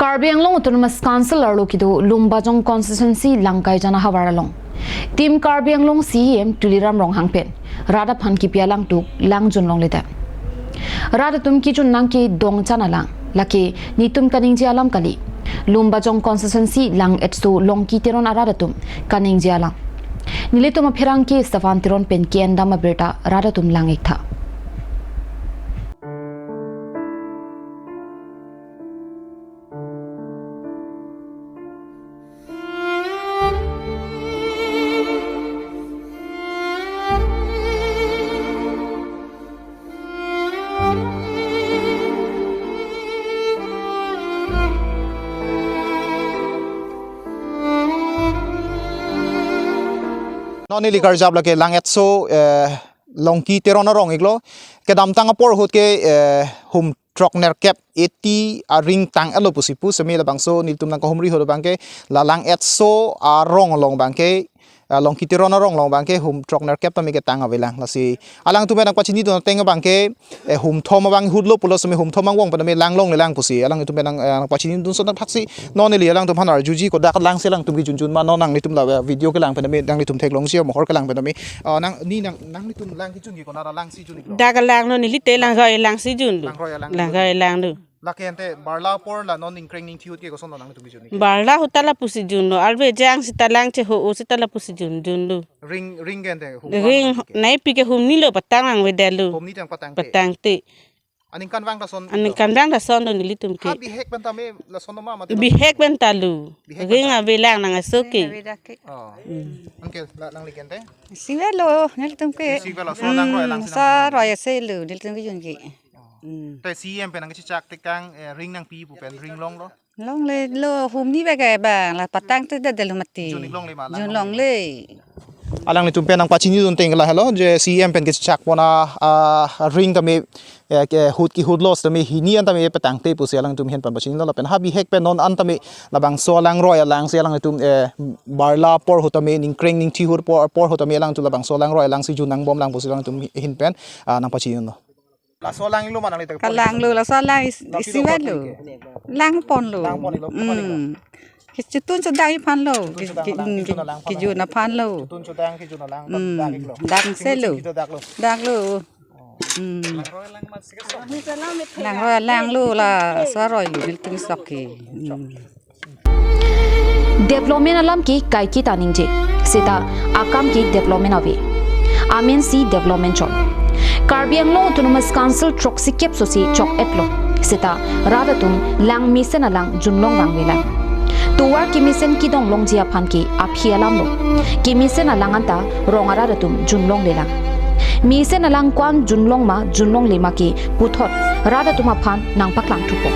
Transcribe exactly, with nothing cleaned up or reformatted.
Karbi Anglong Autonomous Council arlo kedo Lumbajong Constituency Langkaijan ahavar along Team Karbi Anglong C E M Tuliram Ronghang pen rat aphan kipi alangtuk lang junlongle det. Rat atum kijun nangke dongchan alang, lake netum kaningje alam kali. Lumbajong Constituency Lang-etso Longki Teron arat atum kaningje alam. Nelitum apherangke Stefan Teron pen ke-endam abirta rat atum lang-iktha. Non neli karjap lake Lang-etso, eh, Longki Teron arong iklo. Kedamtang apor ahut ke, eh, hum throknerkep eighty aring tang-etlo pusi pu semi labangso nelitum nangkahumri ahut abangke la Lang-etso arong along abangke, ah, Longki Teron arong along abangke hum throknerkep tame ketang avelang. Lasi alangtum pen nangpachinidun ateng abangke, eh, hum thom abang ahutlo pulo semi hum thom angbong pen tame langlonglelang pusi alangtum pen nang, eh, nangpachinidun ason thaksi non neli alangtum aphan arjuji kodak langsi alangtum kijunjun ma non nanglitum la, eh, video kelang pen tame nanglitum theklongji mohor kelang pen tame. Ah, nang, ne nang, nanglitum lang kijunji konat alang si junji lo? Dak alanglo, neli te langroi alang si junlo. Langroi alang. Langroi alanglo. Lake ante barla apor la non ingkreng ningthi ahut ke koson lo nanglitum kijunji ke? Barla ahut ta lapusi junlo. Arve jang seta lang cheho-o seta lapusi jun, junlo. Ring, ring ke ante hum Ring, wan ke? Nai pi ke hum nilo patang nangvedetlo. Hum ne tang patangte. Patangte. Aningkanvang lason. Aningkanvang lasonlo nelitum ke. Ha bihek pen tame lason ma mati. Bihek pen ta lo. Bihek pen ta. Ring avelang nang aso ke. Ring avelang ke. Oh. Hmm. Anke la nangli ke ante? Sivelo, nelitum ke. Sivelo, so langroi alang si nang. Saroi ase lo, nelitum ke jun ke. Hmm. Te C E M pen nangchechak tekang, eh, ring nangpi pu pen ring longlo? Longlelo, hum ne bek ke bang, la patangte det detlo mati. Jun longle ma, lang longle. Jun longle. Alanglitum pen nangpachinidun ateng ke lahelo, je C E M pen kechak pon a, a, ring tame, eh, ke ahut ke ahutlo tame hini an tame patangte pusi alangtum ahin pen pachinilo lapen ha bihek pen non an tame labangso langroi alang si alangtum, eh, barla apor ahut tame ingkreng ningthi ahut apor, apor ahut tame alangtum labangso langroi alang si jun nangbomlang pusi alangtum ahin pen, ah, nangpachinilo. Laso alang lo ma nangli ta? Kalanglo, laso alang is-, isi lo, vanlo. Langponlo. Langponlo, langponlo. Hmm. Kechetun chedang aphanlo. Chetun chedang, ki-, lang, ki-, kijun alang aphan. Kijun aphanlo. Chetun chedang kijun alang, hmm, dak iklo. Dak selo. Singkit singkit daklo. Daklo. Oh. Hmm. Langroi alang ma si keso. Langroi alanglo, laso aroi lo, nelitum sok ke. Hmm. Development alam ke kaiketa ningje, seta akam ke development ave. Amen si development chot. Karbi Anglong Autonomous Council throksikep sosi chok-etlo, seta rat atum lang mesen alang junlong vangvelang. Tovar kemesen kedonglongji aphan ke aphi alamlo. Kemesen alang anta rong arat atum junlonglelang. Mesen alang ko-an junlong ma junlongle ma ke puthot rat atum aphan nangpaklang thupo.